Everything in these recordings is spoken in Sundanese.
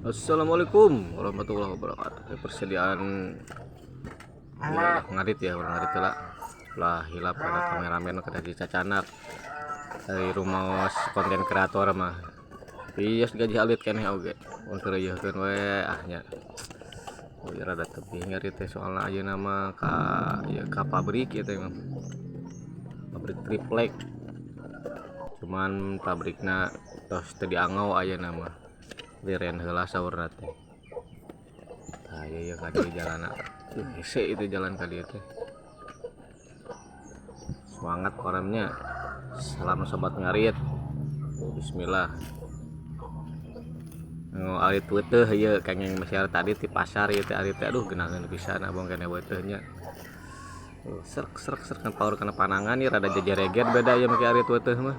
Assalamualaikum warahmatullahi wabarakatuh. Persediaan ya, ngarit ya, urang ngarit lah. Lah hilap ada kameramen kada dicacanak. Dari rumah konten kreator mah. Iya gaji alit keneh oge. Mun keur reuyeurkeun we ah nya. Oh ya rada tebih ngarit teh soalna ayeuna mah ka ya ka pabrik ieu teh mah. Pabrik triplek. Cuman pabrikna tos teu dianggo ayeuna mah. Liren heula saurna teh. Tah ieu ya ka dieu jalanna. Hese itu jalan ka dieu teh. Semangat orangnya. Salam sobat ngarit. Bismillah. Nu alit weuteuh ieu kenging meser tadi ti pasar ieu teh alit teh aduh geunaheun pisan abong keneh weuteuh nya. Serk serk serk kan paur kana panangan ieu rada jejereget beda ieu make arit weuteuh mah.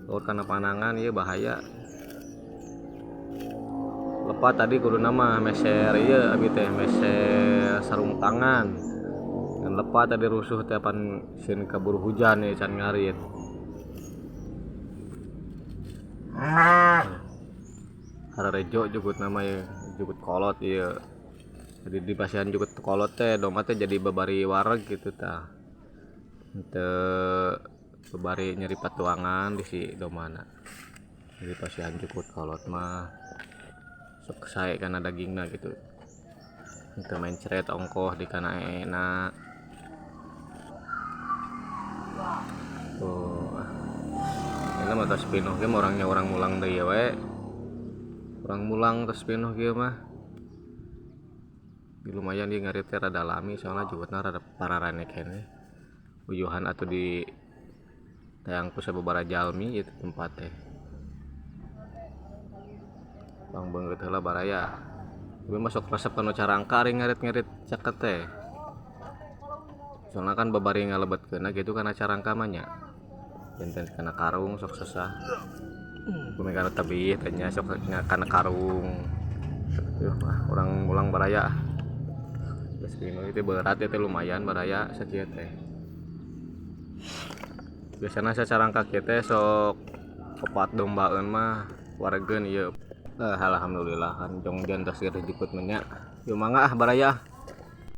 Paur kana panangan ieu bahaya. Lepat tadi kuduna mah meser ieu abi teh meser sarung tangan. Ngan lepat tadi rusuh teh pan sieun kaburu hujan ieu can ngarit. Hararejo jukut nama ieu, jukut kolot ieu. Jadi di pasihan jukut kolot teh domba teh jadi babari wareg gitu tah. Henteu babari nyeri patuangan di si dombana. Jadi pasihan jukut kolot mah sok sae kana dagingna gitu. Henteu mencret ongkoh di kana eena. Tuh. Ini mah tos pinuh ge orangnya orang mulang deui we. Urang mulang tos pinuh kieu mah. Lumayan ieu ngarit teh rada lami soalna jukutna rada pararane keneh. Uyuhan atuh di tayang ku sababaraha jalmi ieu tempat teh. Bang beungeut heula baraya. Tapi masuk resep kana carangka ari ngarit-ngarit caket teh. Soalna kan babari ngalebetkeunna kitu kana carangka mah nya. Benten kana karung sok sesah. Kumaha kana tebih teh nya sok kana karung. Yuh ah urang mulang baraya. Geus pinuh ieu berat ieu teh lumayan baraya sakieu teh. Biasana sacarangka kieu teh sok opat dombaeun mah waregeun ieu. Alhamdulillah kan jongjon tos geus jukut mah nya. Yeuh mangga ah baraya.